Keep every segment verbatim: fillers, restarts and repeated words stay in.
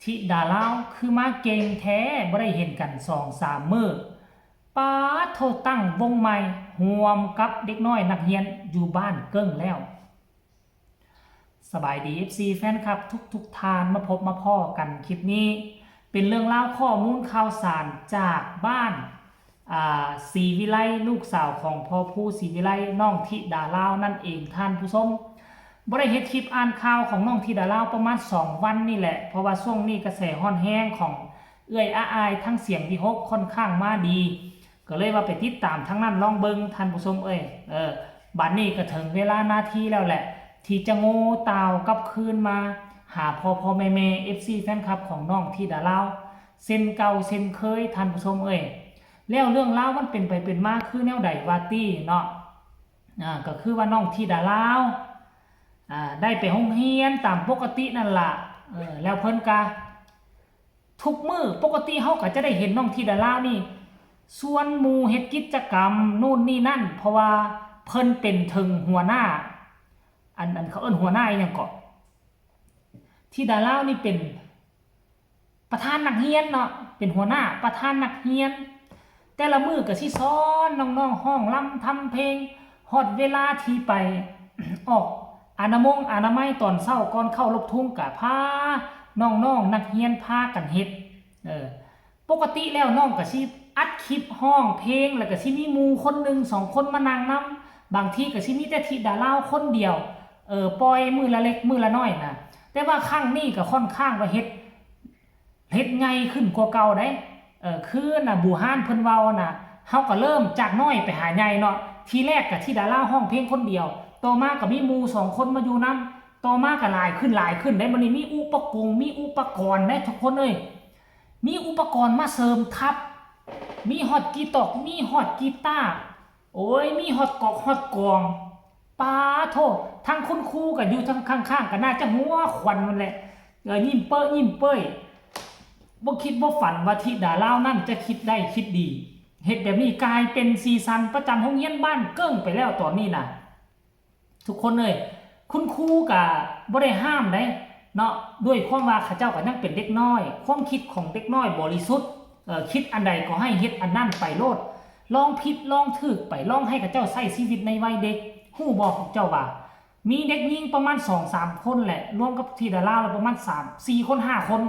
ธิดาลาวคือมาเก่งแท้ บ่ได้เห็นกันสองสามมื้อ ป๊าดโธ่ ตั้งวงใหม่ ร่วมกับเด็กน้อยนักเรียนอยู่บ้านเกิ่งแล้ว สบายดี เอฟซี แฟนคลับทุกๆท่าน มาพบมาพ้อกันคลิปนี้ เป็นเรื่องราวข้อมูลข่าวสารจากบ้าน อ่า ศรีวิไล ลูกสาวของพ่อภูศรีวิไล น้องธิดาลาวนั่นเองท่านผู้ชม บ่ได้เฮ็ดคลิปอ่านข่าวของน้องธิดาลาวประมาณสองวันนี่แหละ เพราะว่าช่วงนี้กระแสฮ้อนแฮงของเอื้อยอาอายทั้งเสียงวิหกค่อนข้างมาดี ก็เลยว่าไปติดตามทางนั้นลองเบิ่งท่านผู้ชมเอ้ย เออ บัดนี้ก็ถึงเวลานาทีแล้วแหละ ที่จะโง่ตาวกลับคืนมาหาพ่อพ่อแม่แม่ เอฟซี แฟนคลับของน้องธิดาลาว เช่นเก่าเช่นเคยท่านผู้ชมเอ้ย แล้วเรื่องราวมันเป็นไปเป็นมาคือแนวใดวาตี้เนาะ อ่า ก็คือว่าน้องธิดาลาว อ่า ได้ไปโรงเรียนตามปกตินั่นล่ะ เออ แล้วเพิ่นกะ ทุกมื้อปกติเฮาก็จะได้เห็นน้องธิดาลาวนี่ ชวนหมู่เฮ็ดกิจกรรมนู่นนี่นั่น เพราะว่าเพิ่นเป็นถึงหัวหน้า อัน อันเขาเอิ้นหัวหน้าอิหยังเกาะ ธิดาลาวนี่เป็นประธานนักเรียนเนาะ เป็นหัวหน้าประธานนักเรียน แต่ละมื้อก็สิสอนน้องๆฮ้องรำทำเพลง ฮอดเวลาที่ไป ออกอนามัยอนามัยตอนเช้าก่อนเข้าลบทุงก็พาน้องๆนักเรียนพากันเฮ็ด เออ ปกติแล้วน้องก็สิอัดคลิปฮ้องเพลง แล้วก็สิมีหมู่คนหนึ่งสองคนมานั่งนำ บางทีก็สิมีแต่ธิดาลาวคนเดียว เออ ปล่อยมื้อละเล็กมื้อละน้อยนะ แต่ว่าครั้งนี้ก็ค่อนข้างว่าเฮ็ด เฮ็ดใหญ่ขึ้นกว่าเก่าเด้ เออ คือน่ะ บูฮานเพิ่นเว้าน่ะ เฮาก็เริ่มจากน้อยไปหาใหญ่เนาะ ทีแรกก็ธิดาลาวฮ้องเพลงคนเดียว ต่อมาก็มีหมู่สองคนมาอยู่นำ ต่อมาก็หลายขึ้นหลายขึ้นเด้ บัดนี้มีอุปกรณ์ มีอุปกรณ์เด้ทุกคนเอ้ย มีอุปกรณ์มาเสริมทัพ มีฮอดกีตอก มีฮอดกีตาร์ โอ้ย มีฮอดกอกฮอดกลอง ป๊าดโธ่ ทั้งคุณครูก็อยู่ทั้งข้างๆ ก็น่าจะหัวขวัญมันแหละ เออ ยิ้มเป้อยิ้มเป้ย บ่คิดบ่ฝันว่าธิดาลาวนั่นจะคิดได้คิดดี เฮ็ดแบบนี้กลายเป็นสีสันประจำโรงเรียนบ้านเกิ่งไปแล้วตอนนี้น่ะ ทุกคนเอ้ย คุณครูก็บ่ได้ห้ามเด้เนาะ ด้วยความว่าเขาเจ้าก็ยังเป็นเด็กน้อย ความคิดของเด็กน้อยบริสุทธิ์ เอ่อ คิดอันใดก็ให้เฮ็ดอันนั้นไปโลด ลองผิดลองถูกไป ลองให้เขาเจ้าใช้ชีวิตในวัยเด็ก ฮู้บ่พวกเจ้าว่า มีเด็กหญิงประมาณสองสามคนแหละ รวมกับธิดาลาวแล้วประมาณสามสี่คนห้าคน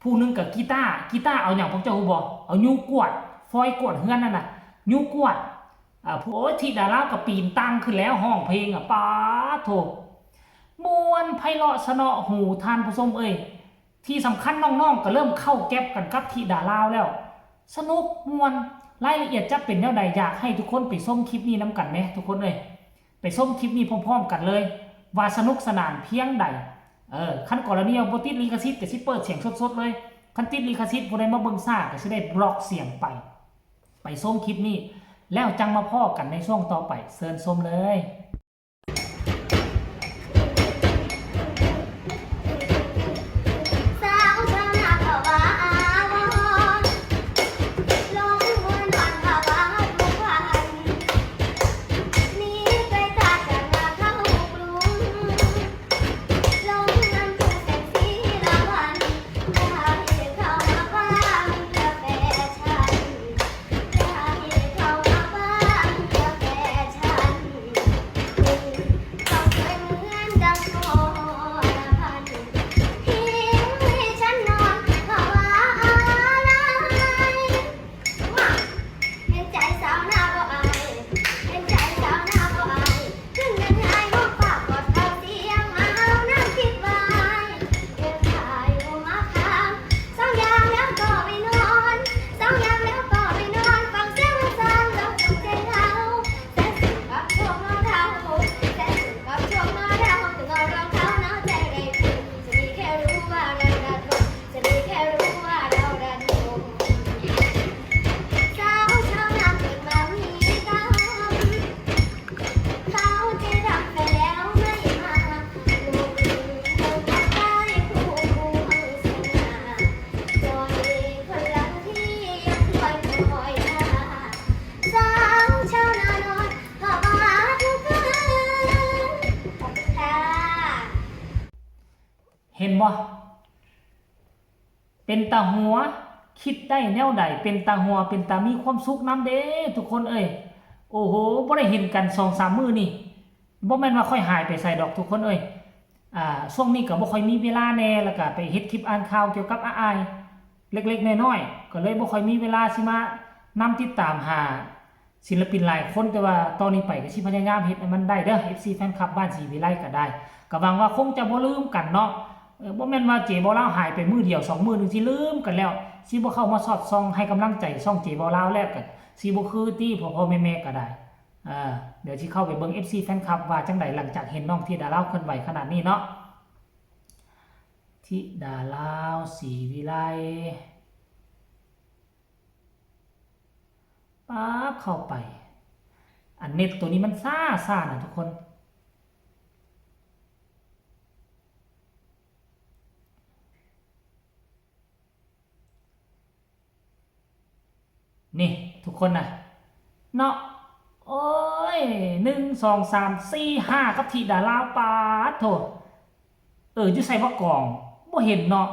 ผู้หนึ่งก็กีตาร์ กีตาร์เอาหยังพวกเจ้าฮู้บ่ เอานิ้วกวาด ฟอยกวาดเฮือนนั่นน่ะ นิ้วกวาด อ่า ผู้ โอ้ย ธิดาลาวก็ปีนตังขึ้นแล้ว ฮ้องเพลงอะ ป๊าดโธ่ ม่วนไพเราะเสนาะหูท่านผู้ชมเอ้ย ที่สำคัญน้องๆก็เริ่มเข้าแก๊ปกันกับธิดาลาวแล้ว สนุกม่วน รายละเอียดจะเป็นแนวใด อยากให้ทุกคนไปชมคลิปนี้นำกันแหม ทุกคนเอ้ย ไปชมคลิปนี้พร้อมๆกันเลย ว่าสนุกสนานเพียงใด เออ คันกรณีว่าบ่ติดลิขสิทธิ์ก็สิเปิดเสียงสดๆเลย คันติดลิขสิทธิ์ผู้ใดมาเบิ่งซ่าก็สิได้บล็อกเสียงไป ไปชมคลิปนี้ แล้วจั่งมาพ้อกันในช่วงต่อไป เชิญชมเลยเห็นบ่ เป็นตาหัว คิดได้แนวใด เป็นตาหัว เป็นตามีความสุขนำเด้ ทุกคนเอ้ย โอ้โห บ่ได้เห็นกันสองสามมื้อนี่ บ่แม่นว่าข้อยหายไปไสดอกทุกคนเอ้ย อ่า ช่วงนี้ก็บ่ค่อยมีเวลาแหน่ แล้วก็ไปเฮ็ดคลิปอ่านข่าวเกี่ยวกับอ้ายๆ เล็กๆ น้อยๆ ก็เลยบ่ค่อยมีเวลาสิมานำติดตามหาศิลปินหลายคน แต่ว่าต่อนี้ไปก็สิพยายามเฮ็ดให้มันได้เด้อ เอฟซี แฟนคลับบ้านศรีวิไลก็ได้ ก็หวังว่าคงจะบ่ลืมกันเนาะ เออ บ่แม่นว่าเจบ่าวลาวหายไปมื้อเดียวสองมื้อหนึ่งสิลืมกันแล้ว สิบ่เข้ามาสอดส่องให้กำลังใจช่องเจบ่าวลาวแล้วก็สิบ่คือติพ่อๆ แม่ๆ ก็ได้ อ่า เดี๋ยวสิเข้าไปเบิ่ง เอฟซี แฟนคลับว่าจั่งใดหลังจากเห็นน้องธิดาลาวเคลื่อนไหวขนาดนี้เนาะ ธิดาลาวศรีวิไล ป๊าบ เข้าไป อันเน็ตตัวนี้มันซ่าซ่านะทุกคน นี่ทุกคนนะ เนาะ โอ้ย หนึ่ง สอง สาม สี่ ห้า กับธิดาลาว ป๊าดโธ่ เออ อยู่ไสวะกอง บ่เห็นเนาะ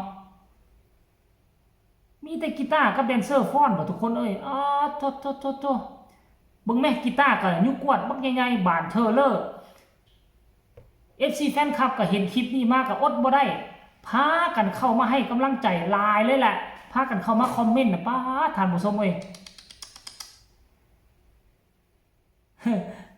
มีแต่กีตาร์กับแดนเซอร์ฟ้อนบ่ทุกคนเอ้ย อ๋อ โธ่ โธ่ โธ่ โธ่ เบิ่งแม่ กีตาร์ก็ยุกวดบักใหญ่ๆ บานเทอเลอร์ เอฟซี แฟนคลับก็เห็นคลิปนี้มาก็อดบ่ได้ พากันเข้ามาให้กำลังใจหลายเลยแหละ พากันเข้ามาคอมเมนต์นะ ป๊าด ท่านผู้ชมเอ้ย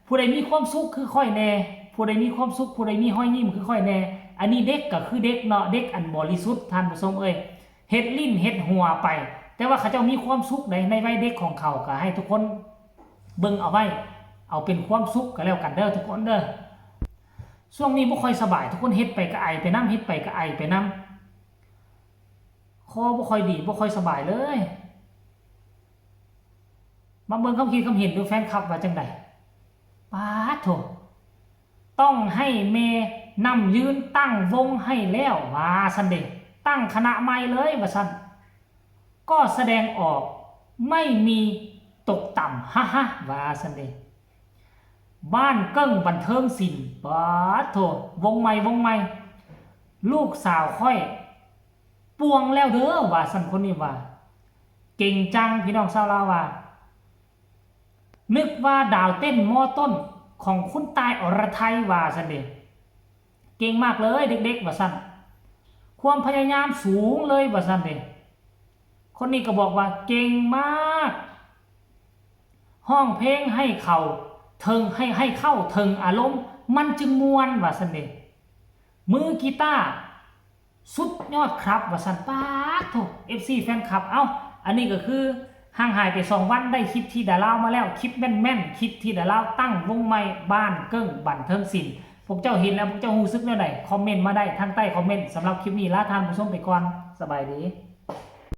ผู้ใดมีความสุขคือข้อยแน่ ผู้ใดมีความสุข ผู้ใดมีรอยยิ้มคือข้อยแน่ อันนี้เด็กก็คือเด็กเนาะ เด็กอันบริสุทธิ์ ท่านผู้ชมเอ้ย เฮ็ดลิ้นเฮ็ดหัวไป แต่ว่าเขาเจ้ามีความสุขใน ในวัยเด็กของเขา ก็ให้ทุกคนเบิ่งเอาไว้ เอาเป็นความสุขก็แล้วกันเด้อทุกคนเด้อ ช่วงนี้บ่ค่อยสบาย ทุกคน เฮ็ดไปก็ไอไปนำ เฮ็ดไปก็ไอไปนำ คอบ่ค่อยดี บ่ค่อยสบายเลย มาเบิ่งความคิดความเห็นดู แฟนคลับว่าจั่งใด ป๊าดโธ่ ต้องให้แม่น้ำยืนตั้งวงให้แล้ว ว่าซั่นเด้ ตั้งคณะใหม่เลย ว่าซั่น ก็แสดงออกไม่มีตกต่ำ ฮะฮะ ว่าซั่นเด้ บ้านเกิ้งบันเทิงศิลป์ ป๊าดโธ่ วงใหม่ วงใหม่ ลูกสาวข้อย ป่วงแล้วเด้อ ว่าซั่น คนนี้ว่า เก่งจัง พี่น้องชาวลาวว่า นึกว่าดาวเต้นมอต้นของคุณตายอรไทย ว่าซั่นเด้ เก่งมากเลยเด็กๆ ว่าซั่น ความพยายามสูงเลย ว่าซั่นเด้ คนนี้ก็บอกว่าเก่งมาก ฮ้องเพลงให้เข้าเถิง ให้ ให้เข้าเถิงอารมณ์ มันจึงม่วน ว่าซั่นเด้ มือกีตาร์สุดยอดครับ ว่าซั่น ป๊าดโธ่ เอฟซี แฟนคลับ เอ้า อันนี้ก็คือห่างหายไปสองวัน ได้คลิปธิดาลาวมาแล้ว คลิปแม่นๆ คลิปธิดาลาวตั้งวงใหม่บ้านเกิ้งบันเทิงศิลป์ พวกเจ้าเห็นแล้วพวกเจ้ารู้สึกแนวใด คอมเมนต์มาได้ทางใต้คอมเมนต์ สำหรับคลิปนี้ลาท่านผู้ชมไปก่อน สบายดี